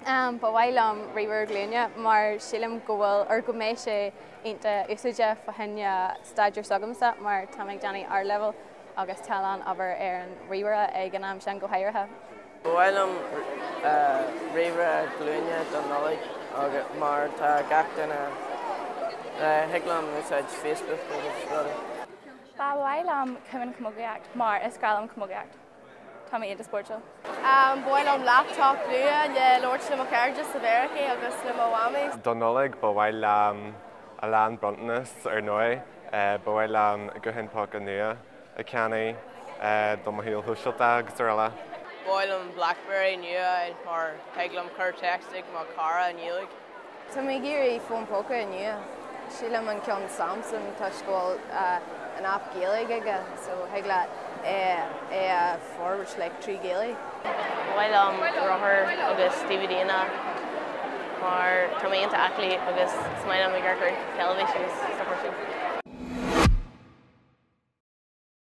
Ba mhaith liom ríomhaire glúine mar sílim go bhfuil, or go mbeidh sé iontach úsáideach fá choinne staidéar s'agamsa mar tá mé ag déanamh ardleibhéal agus tá a lán obair ar an ríomhaire ag an am sin go háirithe. Ba mhaith liom ríomhaire glúine don Nollaig agus mar tá gach duine, thig liom úsáid Facebook agus rudaí. Ba mhaith liom cumann camógaíocht mar is grá liom camógaíocht. Tá mé iontach spórtúil. Ba mhaith liom laptop nua le labhairt le mo chairde sa Mheiriceá agus le mo mhamaí. Don Nollaig ba mhaith liom a lán bronntanas ar ndóigh. Ba mhaith liom guthán póca nua a cheannaigh do mo shaol shóisialta agus araile. Ba mhaith liom Blackberry nua a fháil mar thig liom cur text ag mo chara i nGaeilge. Tá mé ag iarraidh fón póca nua. Sílim an ceann Samsung toisc go bhfuil an app Gaeilge aige so thig leat é a forbairt like trí Ghaeilge. Ba mhaith liom rothar agus DVDanna mar tá mé iontach aclaí agus is maith liom ag amharc ar teilifís agus stuff mar sin.